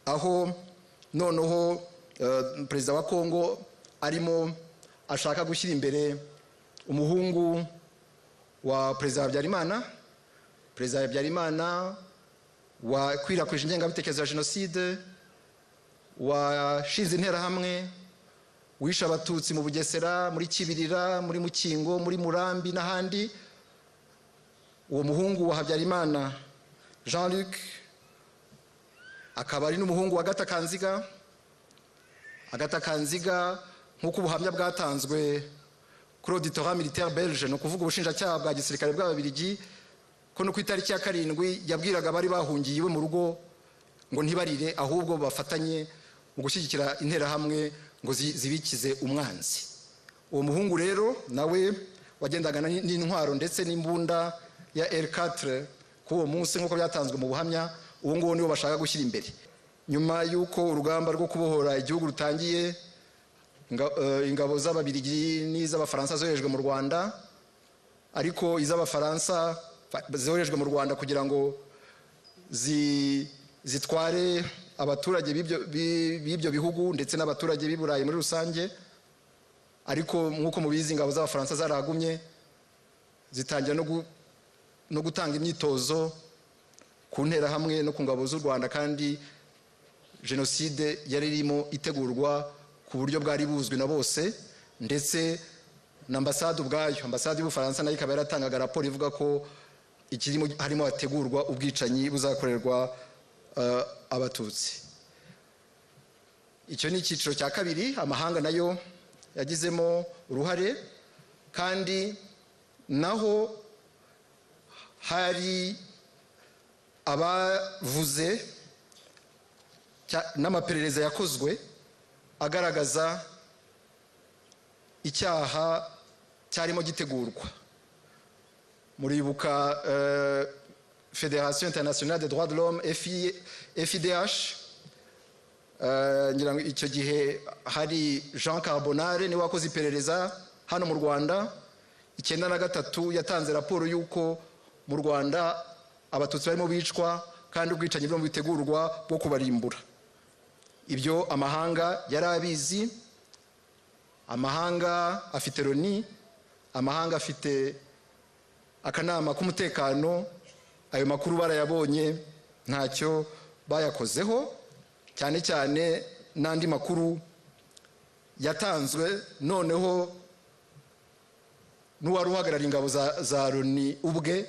Aho noneho perezida wa Kongo arimo ashaka gushyira imbere umuhungu wa Perezida Habyarimana, Perezida Habyarimana wakwirakwije ingengabitekerezo ya jenoside, washinze Interahamwe, wishe Abatutsi mu Bugesera, muri Kibirira, muri Mukingo, muri Murambi n'ahandi. Uwo muhungu wa Habyarimana Jean Luc akaba ari n'umuhungu wa Agatha Kanziga. Agatha Kanziga, nk'uko ubuhamya bwatanzwe kuri auditorat militaire belge, ni ukuvuga ubushinjacyaha bwa gisirikare bw'Ababiligi, ko no ku itariki ya 7 yabwiraga abari bahungiye iwe mu rugo ngo ntibarire, ahubwo bafatanye mu gushyigikira Interahamwe ngo zibikize umwanzi. Uwo muhungu rero nawe wagendaga n'intwaro ndetse n'imbunda ya R4 kuri uwo munsi, nk'uko byatanzwe mu buhamya, uwo nguwo niwo bashaka gushyira imbere. Nyuma y'uko urugamba rwo kubohora igihugu rutangiye, ingabo z'Ababiligi n'iz'Abafaransa zoherejwe mu Rwanda, ariko iz'Abafaransa zoherejwe mu Rwanda kugira ngo zitware abaturage b'ibyo bihugu ndetse n'abaturage b'i Burayi muri rusange. Ariko nk'uko mubizi, ingabo z'Abafaransa zaragumye zitangira no gutanga imyitozo ku Nterahamwe no ku ngabo z'u Rwanda, kandi jenoside yari irimo itegurwa ku buryo bwari buzwi na bose. Ndetse na ambasade ubwayo, ambasade y'Ubufaransa, nayo ikaba yaratangaga raporo ivuga ko ikirimo harimo hategurwa ubwicanyi buzakorerwa Abatutsi. Icyo ni icyiciro cya kabiri amahanga nayo yagizemo uruhare. Kandi naho hari abavuze n'amaperereza yakozwe agaragaza icyaha cyarimo gitegurwa. Muribuka Fédération Internationale des Droits de l'Homme, FIDH, ngira ngo icyo gihe hari Jean Carbonare, niwe wakoze iperereza hano mu Rwanda 93. Yatanze raporo y'uko mu Rwanda Abatutsi barimo bicwa kandi ubwicanyi burimo bitegurwa bwo kubarimbura. Ibyo amahanga yari abizi. Amahanga afite Loni, amahanga afite akanama k'umutekano, ayo makuru barayabonye, ntacyo bayakozeho. Cyane cyane n'andi makuru yatanzwe noneho n'uwari uhagarariye ingabo za Loni ubwe,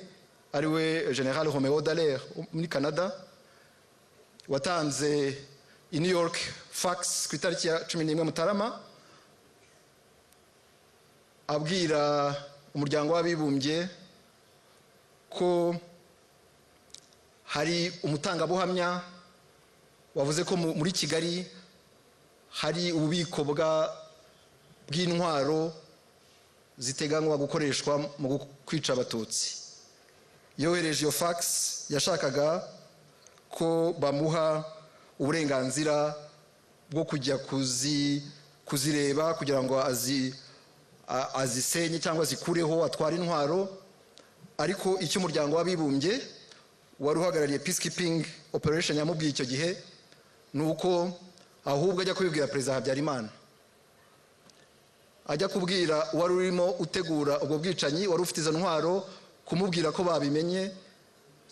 ariwe General Romeo Dallaire muri Canada, watanze i New York fax ku itariki ya 11 Mutarama, abwira Umuryango w'Abibumbye ko hari umutangabuhamya wavuze ko muri Kigali hari ububiko bw'intwaro ziteganywa gukoreshwa mu kwica Abatutsi. Yohereje iyo fax, yashakaga ko bamuha uburenganzira bwo kujya kuzireba kugira ngo azisenye cyangwa azikureho, atware intwaro. Ariko icyo Umuryango w'Abibumbye wari uhagarariye peacekeeping operation yamubwiye icyo gihe ni uko ahubwo ajya kubibwira Perezida Habyarimana, ajya kubwira uwari urimo utegura ubwo bwicanyi, wari ufite izo ntwaro, kumubwira ko babimenye.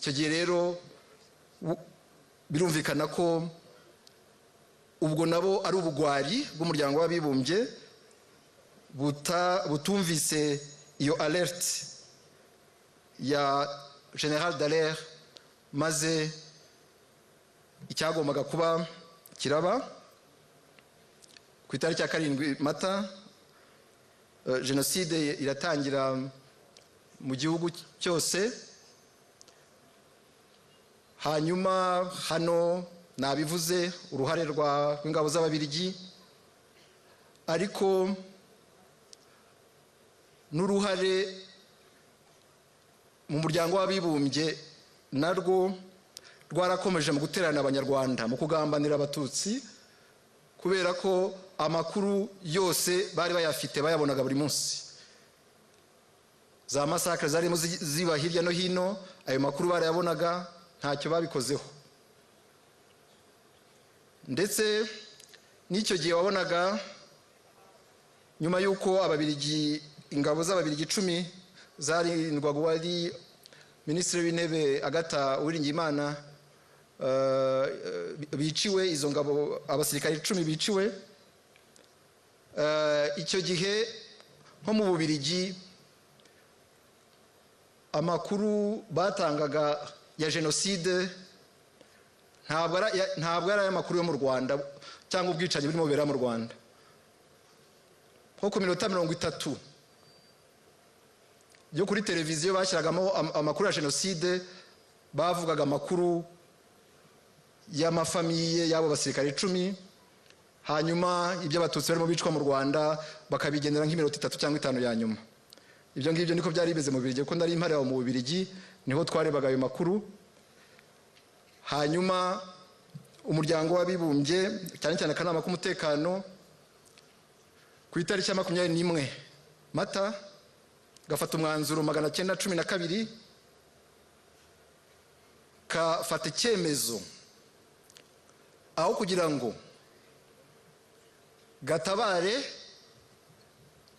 Icyo gihe rero birumvikana ko ubwo nabo ari ubugwari bw'Umuryango w'Abibumbye butumvise iyo alerte ya General Dallaire, maze icyagombaga kuba kiraba. Ku itariki ya 7 Mata, jenoside iratangira mu gihugu cyose. Hanyuma hano nabivuze uruhare rw'ingabo z'Ababirigi, ariko n'uruhare mu Muryango w'Abibumbye narwo rwarakomeje mu guterana Abanyarwanda, mu kugambanira Abatutsi, kubera ko amakuru yose bari bayafite, bayabonaga buri munsi. Za massacres zarimo ziba hirya no hino, ayo makuru barayabonaga, ntacyo babikozeho. Ndetse n'icyo gihe wabonaga, nyuma y'uko Ababirigi, ingabo z'Ababirigi 10 zarindwaga uwari Minisitiri w'Intebe Agatha Uwiringiyimana biciwe, izo ngabo, abasirikare 10 biciwe, icyo gihe nko mu Bubirigi amakuru batangaga ya jenoside ntabwo ari ay'amakuru yo mu Rwanda cyangwa ubwicanyi burimo bubera mu Rwanda. Nko ku minota 30 yo kuri televiziyo bashyiragamo amakuru ya jenoside, bavugaga amakuru y'amafamiye y'abo basirikare 10, hanyuma ibyo Abatutsi barimo bicwa mu Rwanda bakabigenera nk'iminota 3 cyangwa 5 ya nyuma. Ibyo ngibyo niko byari bimeze mu Bubirigi, kuko nari mpari aho mu Bubirigi, niho twarebaga ayo makuru. Hanyuma Umuryango w'Abibumbye, cyane cyane akanama k'umutekano, ku itariki ya 21 Mata gafata umwanzuro 912, kafata icyemezo aho kugira ngo gatabare,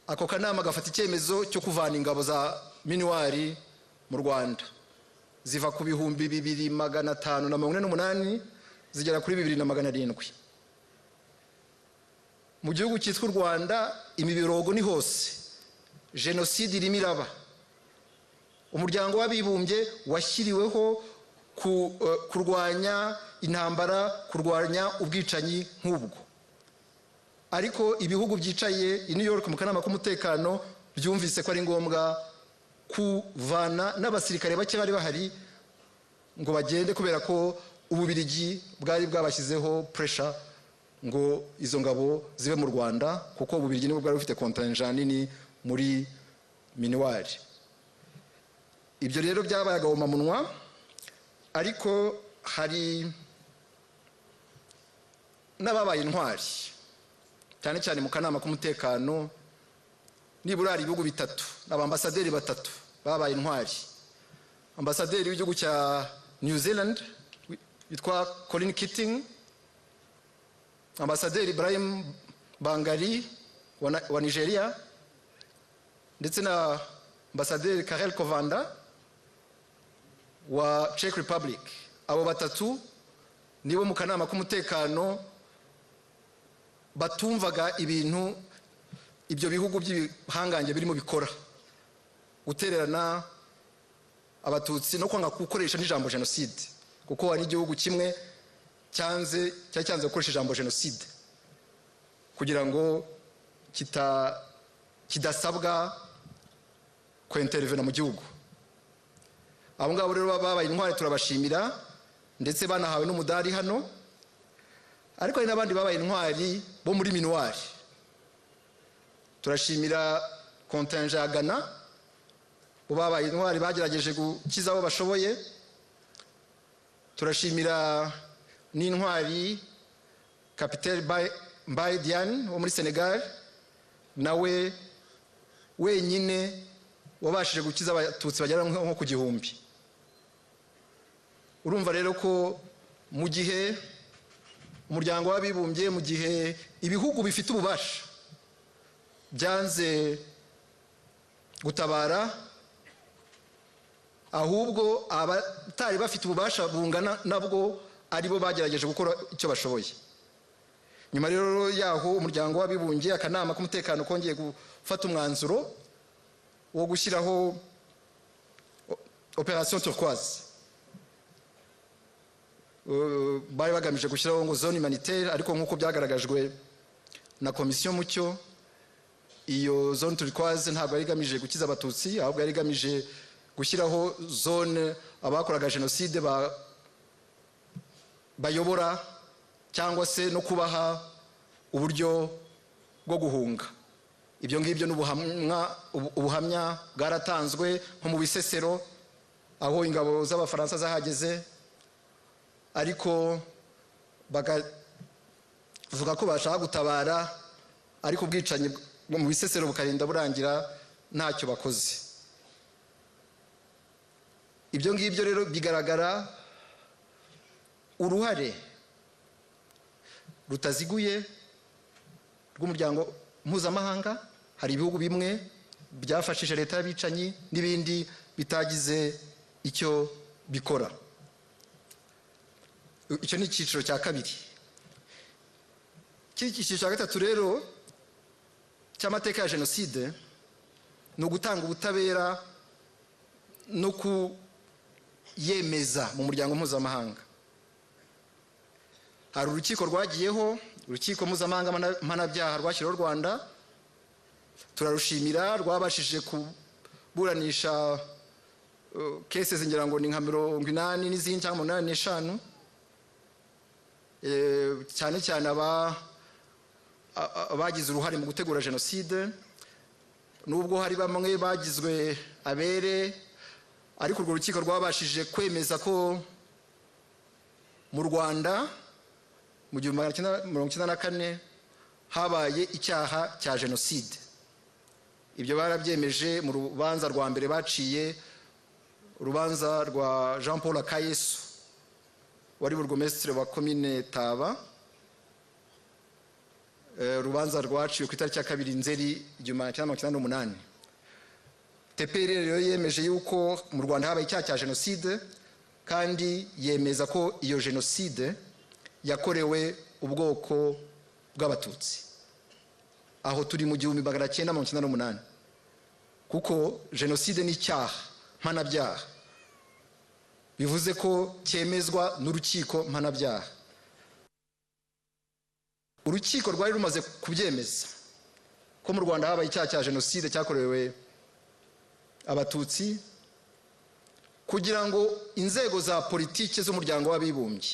ako kanama gafata icyemezo cyo kuvana ingabo za MINUAR mu Rwanda, ziva ku 2548 zigera kuri 2700. Mu gihugu cyitwa u Rwanda imiborogo ni hose, jenoside irimo iraba. Umuryango w'Abibumbye washyiriweho kurwanya intambara, kurwanya ubwicanyi nk'ubwo, ariko ibihugu byicaye i New York mu kanama k'umutekano byumvise ko ari ngombwa kuvana n'abasirikare bake bari bahari ngo bagende, kubera ko Ububirigi bwari bwabashyizeho pressure ngo izo ngabo zibe mu Rwanda, kuko Ububirigi nibwo bwari bufite contingent nini muri MINUAR. Ibyo rero byabaye agahomamunwa, ariko hari n'ababaye intwari, cyane cyane mu kanama k'umutekano. Nibura hari ibihugu bitatu, abambasaderi batatu babaye intwari: ambasaderi w'igihugu cya New Zealand witwa Colin Keating, ambasaderi Ibrahim Bangari wa Nigeria, ndetse na ambasaderi Karel Kovanda wa Czech Republic. Abo batatu nibo mu kanama k'umutekano batumvaga ibintu ibyo bihugu by'ibihangange birimo bikora, gutererana Abatutsi no kwanga gukoresha n'ijambo jenoside, kuko hari igihugu kimwe cyanze, cyari cyanze gukoresha ijambo jenoside kugira ngo kidasabwa kwenterevena mu gihugu. Abo ngabo rero babaye intwari, turabashimira, ndetse banahawe n'umudari hano. Ariko hari n'abandi babaye intwari bo muri MINUAR. Turashimira contingent ya Ghana, bo babaye intwari, bagerageje gukiza abo bashoboye. Turashimira n'intwari Kapiteri Mbaye Diagne wo muri Senegal, nawe wenyine wabashije gukiza Abatutsi bagera nko ku 1000. Urumva rero ko mu gihe Umuryango w'Abibumbye, mu gihe ibihugu bifite ububasha byanze gutabara, ahubwo abatari bafite ububasha bungana nabwo aribo bagerageje gukora icyo bashoboye. Nyuma rero yaho, Umuryango w'Abibumbye, akanama k'umutekano kongeye gufata umwanzuro wo gushyiraho Opération Turquoise. Bari bagamije gushyiraho ngo zone humanitaire, ariko nk'uko byagaragajwe na Komisiyo Mucyo, iyo zone turquoise ntabwo yari igamije gukiza Abatutsi, ahubwo yari igamije gushyiraho zone abakoraga jenoside bayobora, cyangwa se no kubaha uburyo bwo guhunga. Ibyo ngibyo ubuhamya bwaratanzwe, nko mu Bisesero aho ingabo z'Abafaransa zahageze, ariko bakavuga ko bashaka gutabara, ariko ubwicanyi mu Bisesero bukarinda burangira ntacyo bakoze. Ibyo ngibyo rero bigaragara uruhare. rutaziguye rw'umuryango mpuzamahanga. Hari ibihugu bimwe byafashije leta y'abicanyi n'ibindi bitagize icyo bikora. Icyo ni icyiciro cya kabiri. Icyiciro cya gatatu rero cy'amateka ya jenoside ni ugutanga ubutabera no kuyemeza mu muryango mpuzamahanga. Hari urukiko rwagiyeho, urukiko mpuzamahanga mpanabyaha rwashyiriweho u Rwanda, turarushimira, rwabashije kuburanisha cases ngira ngo ni nka 80 n'izindi cyangwa 85, cyane cyane abagize uruhare mu gutegura jenoside. Nubwo hari bamwe bagizwe abere, ariko urwo rukiko rwabashije kwemeza ko mu Rwanda mu 1994 habaye icyaha cya jenoside. Ibyo barabyemeje mu rubanza rwa mbere baciye, urubanza rwa Jean Paul Akayesu wari burugumesitiri wa komine Taba, urubanza rwaciwe ku itariki ya 2 Nzeri 1998. TPIR rero yemeje yuko mu Rwanda habaye icyaha cya jenoside, kandi yemeza ko iyo jenoside yakorewe ubwoko bw'Abatutsi. Aho turi mu 1998, kuko jenoside ni icyaha mpanabyaha, bivuze ko cyemezwa n'urukiko mpanabyaha. Urukiko rwari rumaze kubyemeza ko mu Rwanda habaye icyaha cya jenoside cyakorewe Abatutsi, kugira ngo inzego za politiki z'umuryango w'abibumbye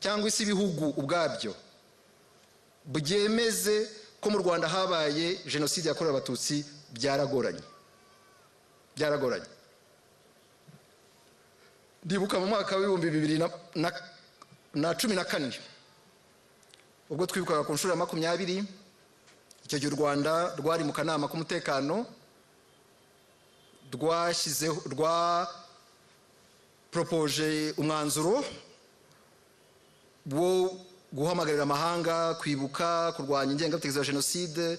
cyangwa se ibihugu ubwabyo byemeze ko mu Rwanda habaye jenoside yakorewe Abatutsi, byaragoranye, byaragoranye. Ndibuka mu mwaka w'2014 ubwo twibukaga ku nshuro ya 20, icyo gihe u Rwanda rwari mu kanama k'umutekano, rwashyizeho, rwa propoje umwanzuro wo guhamagarira amahanga kwibuka, kurwanya ingengabitekerezo ya jenoside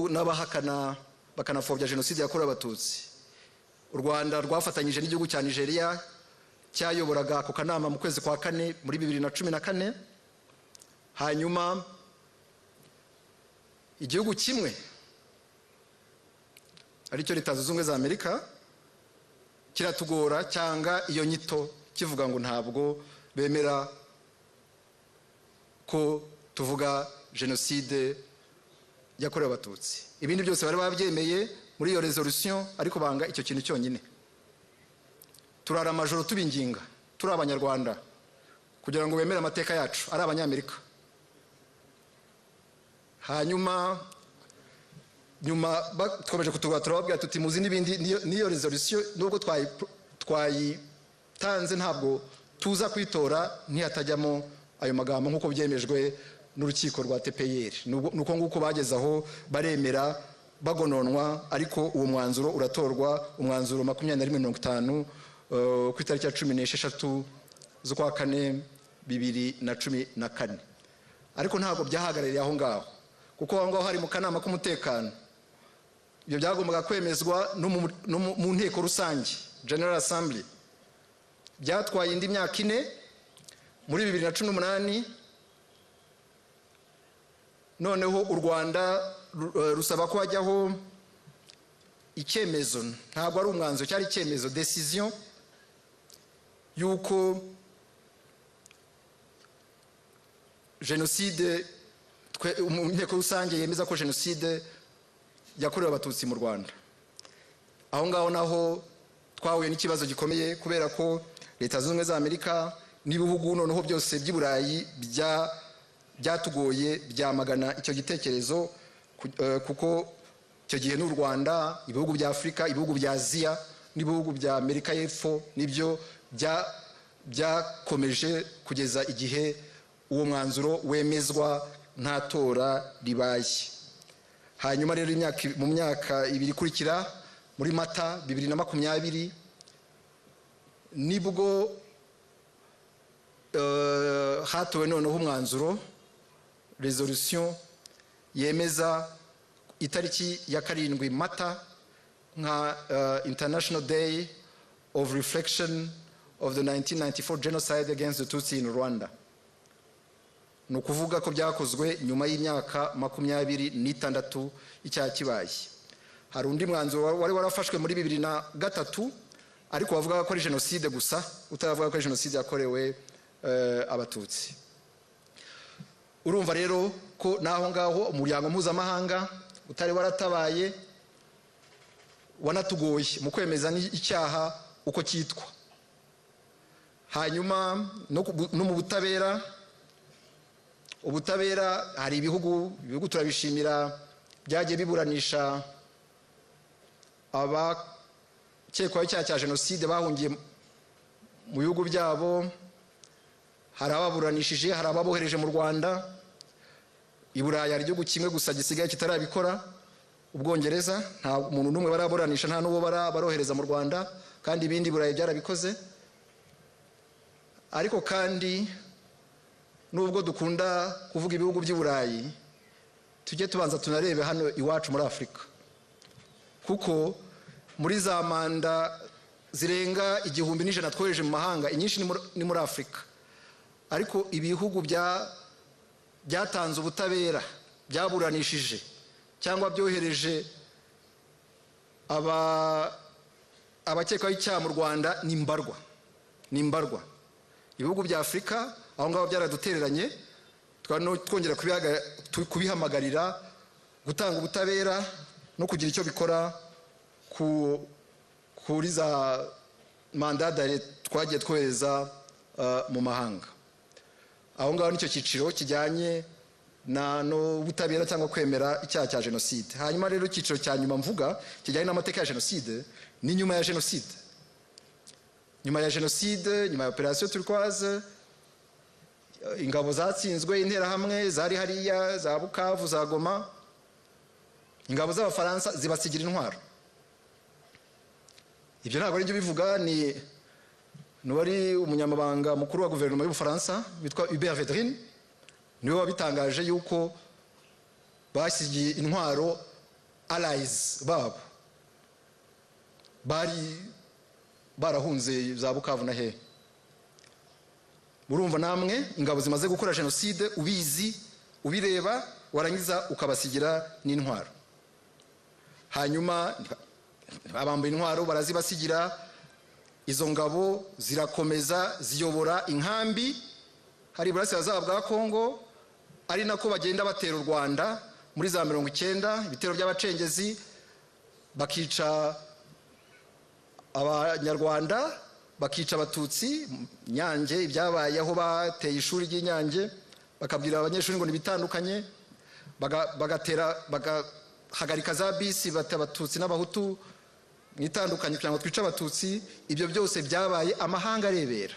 n'abahakana bakanapfobya jenoside yakorewe Abatutsi. U Rwanda rwafatanyije n'igihugu cya Nigeria cyayoboraga ako kanama mu kwezi kwa 4 muri 2014. Hanyuma igihugu kimwe aricyo Leta Zunze Ubumwe za Amerika kiratugora, cyanga iyo nyito, kivuga ngo ntabwo bemera ko tuvuga jenoside yakorewe Abatutsi. Ibindi byose bari babyemeye muri iyo resolution, ariko banga icyo kintu cyonyine. Turara amajoro tubinginga, turi Abanyarwanda, kugira ngo bemere amateka yacu, ari Abanyamerika. Hanyuma nyuma twakomeje kutugora, turababwira tuti muzi n'ibindi, n'iyo resolution nubwo twayitanze ntabwo tuza kwitora ntihatajyamo ayo magambo nk'uko byemejwe n'urukiko rwa TPIR. Nuko nguko bageze aho baremera bagononwa, ariko uwo mwanzuro uratorwa, umwanzuro 2150 ku itariki ya 16 z'ukwa 4 2014. Ariko ntabwo byahagarariye aho ngaho, kuko aho ngaho hari mu kanama k'umutekano. Ibyo byagombaga kwemezwa no mu nteko rusange, General Assembly. Byatwaye indi myaka 4, muri 2018 noneho u Rwanda rusaba ko hajyaho icyemezo, ntabwo ari umwanzuro, cyari icyemezo, decision yuko jenoside, mu nteko rusange yemeza ko jenoside yakorewe Abatutsi mu Rwanda. Aho ngaho naho twahuye n'ikibazo gikomeye, kubera ko Leta Zunze Ubumwe za Amerika n'ibihugu noneho byose by'i Burayi byatugoye, byamagana icyo gitekerezo, kuko icyo gihe n'u Rwanda, ibihugu bya Afurika, ibihugu bya Aziya n'ibihugu bya Amerika y'Epfo nibyo byakomeje kugeza igihe uwo mwanzuro wemezwa nta tora ribaye. Hanyuma rero mu myaka 2 ikurikira, muri Mata 2020, nibwo Hatowe noneho umwanzuro, resolution, yemeza itariki ya 7 Mata nka International Day of Reflection of the 1994 Genocide against the Tutsi in Rwanda. Ni ukuvuga ko byakozwe nyuma y'imyaka 26 icyaha kibaye. Hari undi mwanzuro wari warafashwe muri 2003, ariko wavugaga ko ari jenoside gusa, utaravuga ko ari jenoside yakorewe Abatutsi. Urumva rero ko n'aho ngaho umuryango mpuzamahanga utari waratabaye, wanatugoye mu kwemeza icyaha uko cyitwa. Hanyuma no mu butabera, ubutabera, hari ibihugu turabishimira byagiye biburanisha abakekwaho icyaha cya jenoside bahungiye mu bihugu byabo. Hari ababuranishije, hari ababohereje mu Rwanda. I Burayi hari igihugu kimwe gusa gisigaye kitarabikora, Ubwongereza. Nta muntu n'umwe baraburanisha, nta n'uwo barohereza mu Rwanda, kandi ibindi Burayi byarabikoze. Ariko kandi nubwo dukunda kuvuga ibihugu by'i Burayi, tujye tubanza tunarebe hano iwacu muri Afurika, kuko muri za manda zirenga 1100 twohereje mu mahanga, inyinshi ni muri Afurika. Ariko ibihugu byatanze ubutabera, byaburanishije cyangwa byohereje abakekwaho icyaha mu Rwanda ni mbarwa, ni mbarwa. Ibihugu bya Afurika aho ngaho byaradutereranye. Twongera kubihamagarira gutanga ubutabera no kugira icyo bikora kuri za mandat d'arrêt twagiye twohereza mu mahanga. Aho ngaho nicyo cyiciro kijyanye na n'ubutabera cyangwa kwemera icyaha cya jenoside. Hanyuma rero icyiciro cya nyuma mvuga kijyanye n'amateka ya jenoside ni nyuma ya jenoside. Nyuma ya jenoside, nyuma ya Opération Turquoise, ingabo zatsinzwe, Interahamwe zari hariya za Bukavu, za Goma, ingabo z'Abafaransa zibasigira intwaro. Ibyo ntabwo ari byo bivuga, ni n'uwari umunyamabanga mukuru wa guverinoma y'Ubufaransa witwa Hubert Védrine, niwe wabitangaje yuko basigiye intwaro allies babo bari barahunze za Bukavu na hehe. Murumva namwe, ingabo zimaze gukora jenoside ubizi, ubireba, warangiza ukabasigira n'intwaro. Hanyuma babambaye intwaro, barazibasigira. Izo ngabo zirakomeza ziyobora inkambi hari iburasirazuba bwa Kongo, ari nako bagenda batera u Rwanda muri za 90, ibitero by'abacengezi, bakica Abanyarwanda, bakica Abatutsi. Nyange, ibyabaye aho bateye ishuri ry'Inyange, bakabwira abanyeshuri ngo ntibitandukanye, bagatera, bagahagarika za bisi, bata Abatutsi n'Abahutu mwitandukanye kugira ngo twice Abatutsi. Ibyo byose byabaye amahanga arebera,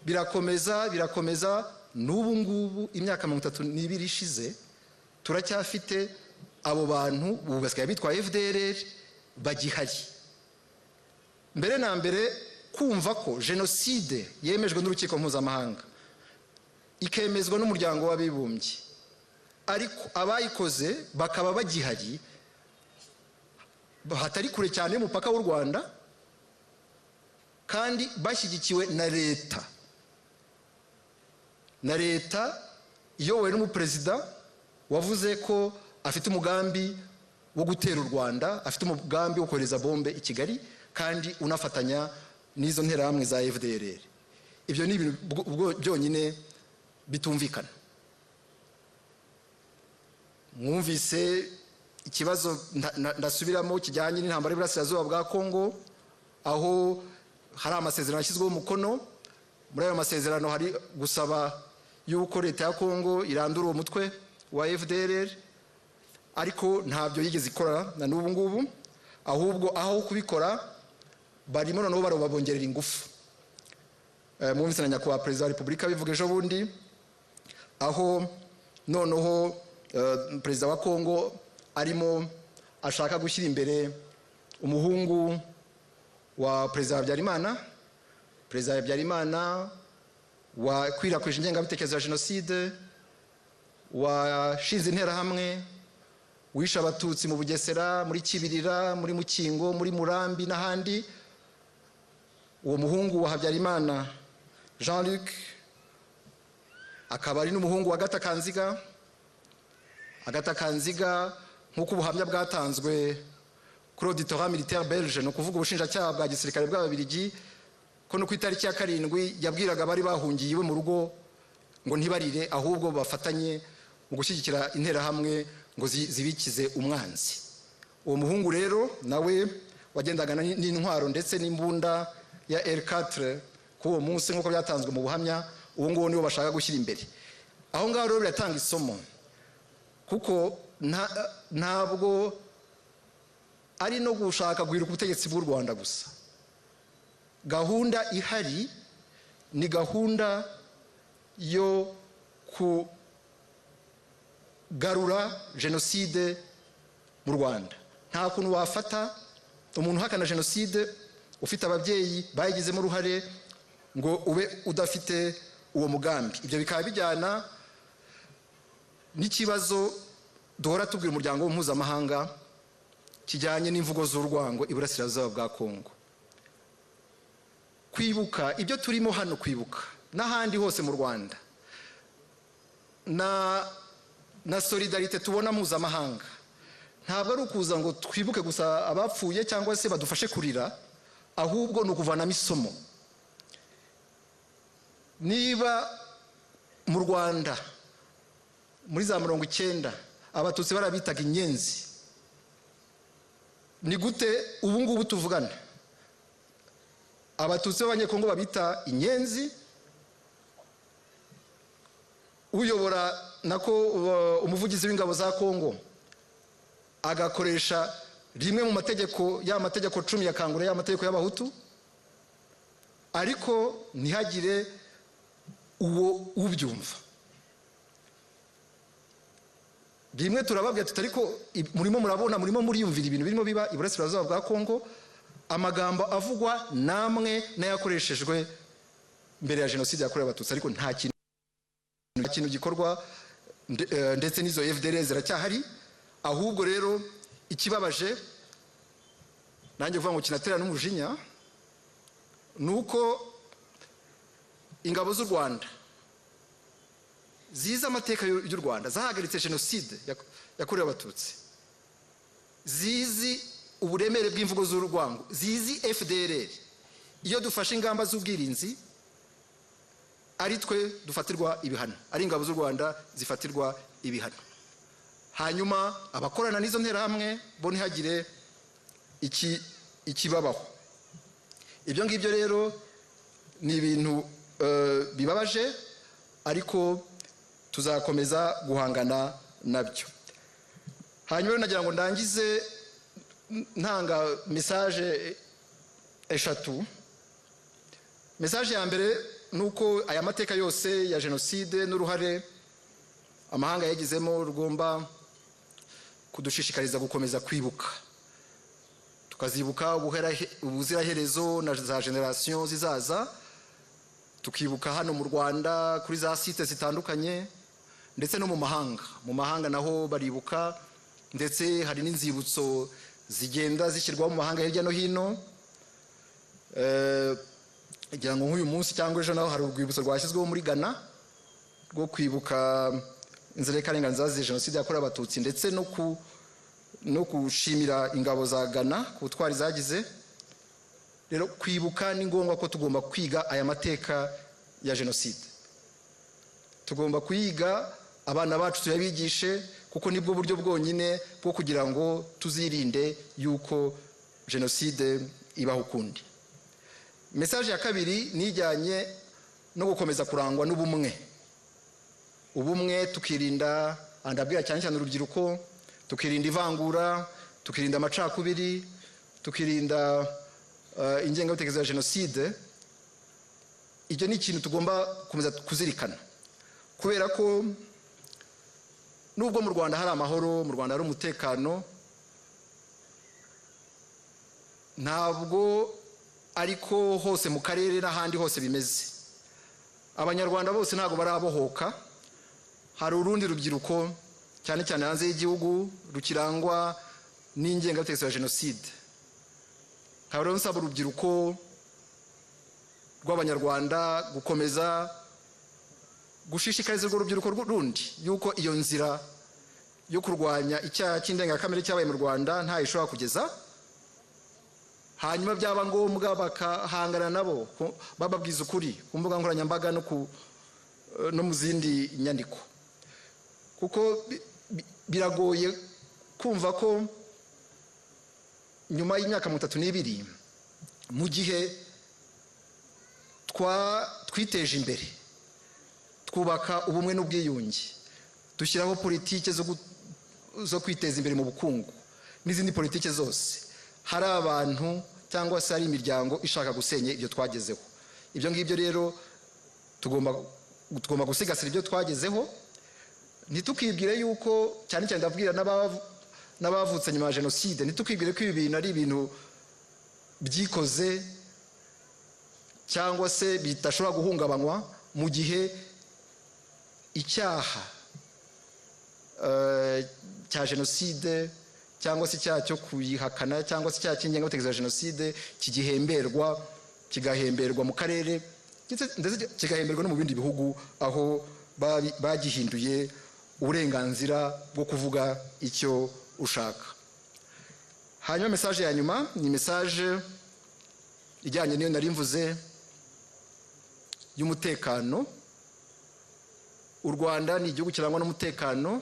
birakomeza, birakomeza. N'ubu ngubu, imyaka 32 ishize, turacyafite abo bantu, ubu basigaye bitwa FDLR, bagihari. Mbere na mbere, kumva ko jenoside yemejwe n'urukiko mpuzamahanga, ikemezwa n'Umuryango w'Abibumbye, ariko abayikoze bakaba bagihari hatari kure cyane y'umupaka w'u Rwanda, kandi bashyigikiwe na leta iyobowe n'umuperezida wavuze ko afite umugambi wo gutera u Rwanda, afite umugambi wo kohereza bombe i Kigali, kandi unafatanya n'izo nterahamwe za FDLR, ibyo ni ibintu byonyine bitumvikana. Mwumvise ikibazo ndasubiramo kijyanye n'intambara y'Iburasirazuba bwa Kongo, aho hari amasezerano yashyizweho umukono. Muri ayo masezerano hari gusaba yuko leta ya Kongo irandura uwo mutwe wa FDLR, ariko ntabyo yigeze ikora na n'ubu ngubu. Ahubwo aho kubikora, barimo noneho barabongerera ingufu. Mwumvise na nyakubahwa Perezida wa Repubulika bivuga ejo bundi, aho noneho perezida wa Kongo arimo ashaka gushyira imbere umuhungu wa Perezida Habyarimana. Perezida Habyarimana Wakwirakwije ingengabitekerezo ya jenoside, washinze Interahamwe, wishe Abatutsi mu Bugesera, muri Kibirira, muri Mukingo, muri Murambi n'ahandi. Uwo muhungu wa Habyarimana Jean Luc akaba ari n'umuhungu wa Agatha Kanziga. Agatha Kanziga, nk'uko ubuhamya bwatanzwe kuri Auditorat militaire belge, ni ukuvuga ubushinjacyaha bwa gisirikare bw'Ababiligi, ko no ku itariki ya 7 yabwiraga abari bahungiye iwe mu rugo ngo ntibarire, ahubwo bafatanye mu gushyigikira Interahamwe ngo zibikize umwanzi. Uwo muhungu rero nawe wagendaga n'intwaro ndetse n'imbunda ya R4 kuri uwo munsi, nk'uko byatanzwe mu buhamya, uwo nguwo niwo bashaka gushyira imbere. Aho ngaho rero biratanga isomo, kuko ntabwo ari no gushaka guhirika ubutegetsi bw'u Rwanda gusa. Gahunda ihari ni gahunda yo kugarura jenoside mu Rwanda. Nta kuntu wafata umuntu uhakana jenoside, ufite ababyeyi bayigizemo uruhare, ngo ube udafite uwo mugambi. Ibyo bikaba bijyana n'ikibazo duhora tubwira umuryango mpuzamahanga kijyanye n'imvugo z'urwango iburasirazuba bwa Kongo. Kwibuka, ibyo turimo hano kwibuka n'ahandi hose mu Rwanda, na solidarité tubona mpuzamahanga, ntabwo ari ukuza ngo twibuke gusa abapfuye cyangwa se badufashe kurira, ahubwo ni ukuvanamo isomo. Niba mu Rwanda muri za 90 Abatutsi barabitaga inyenzi, ni gute ubu ngubu tuvugana Abatutsi b'Abanyekongo babita inyenzi? Uyobora, nako umuvugizi w'ingabo za Kongo, agakoresha rimwe mu mategeko, ya mategeko 10 ya Kangura, ya mategeko y'Abahutu, ariko ntihagire uwo ubyumva. Rimwe turababwira tuti: "Ariko murimo murabona, murimo muriyumvira ibintu birimo biba iburasirazuba bwa Kongo." Amagambo avugwa namwe n'ayakoreshejwe mbere ya jenoside yakorewe Abatutsi, ariko nta kintu gikorwa, ndetse n'izo FDLR ziracyahari. Ahubwo rero ikibabaje nanjye kuvuga ngo kinatera n'umujinya ni uko ingabo z'u Rwanda zizi amateka y'u Rwanda, zahagaritse jenoside yakorewe Abatutsi, zizi uburemere bw'imvugo z'urwango, zizi FDLR, iyo dufashe ingamba z'ubwirinzi ari twe dufatirwa ibihano, ari ingabo z'u Rwanda zifatirwa ibihano, hanyuma abakorana n'izo nterahamwe bo ntihagire ikibabaho. Ibyo ngibyo rero ni ibintu bibabaje, ariko tuzakomeza guhangana nabyo. Hanyuma rero nagira ngo ndangize ntanga message eshatu. Message ya mbere ni uko aya mateka yose ya jenoside n'uruhare amahanga yagizemo rugomba kudushishikariza gukomeza kwibuka, tukazibuka ubuziraherezo na za générations zizaza, tukibuka hano mu Rwanda kuri za sites zitandukanye, ndetse no mu mahanga. Mu mahanga naho baribuka, ndetse hari n'inzibutso zigenda zishyirwaho mu mahanga hirya no hino. Ngira ngo nk'uyu munsi cyangwa ejo naho hari urwibutso rwashyizweho muri Ghana rwo kwibuka inzirakarengane zazize jenoside yakorewe Abatutsi, ndetse no gushimira ingabo za Ghana ku butwari zagize. Rero kwibuka ni ngombwa, ko tugomba kwiga aya mateka ya jenoside, tugomba kuyiga, abana bacu tuyabigishe, kuko nibwo buryo bwonyine bwo kugira ngo tuzirinde yuko jenoside ibaho ukundi. Message ya kabiri ni ijyanye no gukomeza kurangwa n'ubumwe, ubumwe, tukirinda, ndabwira cyane cyane urubyiruko, tukirinda ivangura, tukirinda amacakubiri, tukirinda ingengabitekerezo ya jenoside. Ibyo ni ikintu tugomba gukomeza kuzirikana, kubera ko nubwo mu Rwanda hari amahoro, mu Rwanda hari umutekano, ntabwo ariko hose mu karere n'ahandi hose bimeze. Abanyarwanda bose ntabwo barabohoka. Hari urundi rubyiruko, cyane cyane hanze y'igihugu, rukirangwa n'ingengabitekerezo ya jenoside. Nkaba rero nsaba urubyiruko rw'Abanyarwanda gukomeza gushishikariza urwo rubyiruko rundi yuko iyo nzira yo kurwanya icyaha cy'indengakamere cyabaye mu Rwanda ntayo ishobora kugeza. Hanyuma byaba ngombwa bakahangana nabo, bababwiza ukuri ku mbuga nkoranyambaga no mu zindi nyandiko, kuko biragoye kumva ko nyuma y'imyaka 32, mu gihe twiteje imbere, twubaka ubumwe n'ubwiyunge, dushyiraho politike zo kwiteza imbere mu bukungu n'izindi politike zose, hari abantu cyangwa se hari imiryango ishaka gusenya ibyo twagezeho. Ibyo ngibyo rero tugomba gusigasira ibyo twagezeho, ntitukibwire yuko, cyane cyane ndabwira n'abavutse nyuma ya jenoside, ntitukibwire ko ibi bintu ari ibintu byikoze cyangwa se bidashobora guhungabanywa mu gihe icyaha cya jenoside cyangwa se icyaha cyo kuyihakana cyangwa se icyaha cy'ingengabitekerezo ya jenoside kigihemberwa, kigahemberwa mu karere, ndetse kigahemberwa no mu bindi bihugu aho bagihinduye uburenganzira bwo kuvuga icyo ushaka. Hanyuma message ya nyuma ni message ijyanye n'iyo nari mvuze y'umutekano. U Rwanda ni igihugu kirangwa n'umutekano,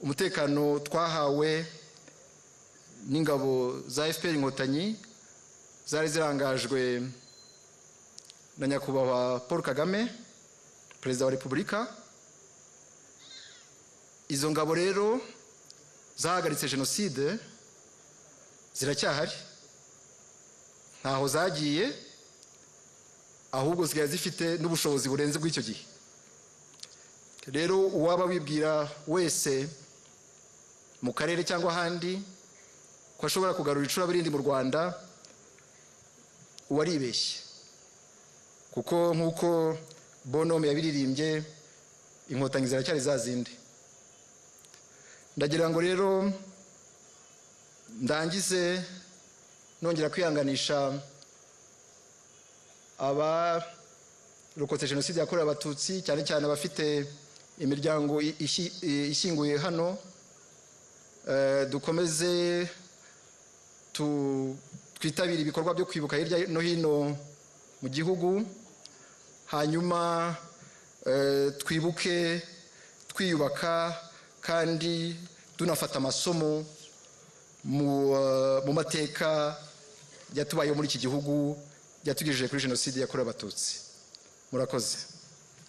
umutekano twahawe n'ingabo za FPR Inkotanyi zari zirangajwe na Nyakubahwa Paul Kagame, Perezida wa Repubulika. Izo ngabo rero zahagaritse jenoside ziracyahari, ntaho zagiye, ahubwo zikaba zifite n'ubushobozi burenze bw'icyo gihe. Rero uwaba wibwira wese mu karere cyangwa ahandi ko ashobora kugarura icuraburindi mu Rwanda, uwaribeshye, kuko nk'uko Bonhomme yabiririmbye, Inkotanyi ziracyari za zindi. Ndagira ngo rero ndangize nongera kwihanganisha abarokotse jenoside yakorewe Abatutsi, cyane cyane abafite imiryango ishyinguye hano. Dukomeze twitabire ibikorwa byo kwibuka hirya no hino mu gihugu, hanyuma twibuke twiyubaka kandi tunafata amasomo mu mateka yatubayeho muri iki gihugu yatugejeje kuri jenoside yakorewe Abatutsi. Murakoze.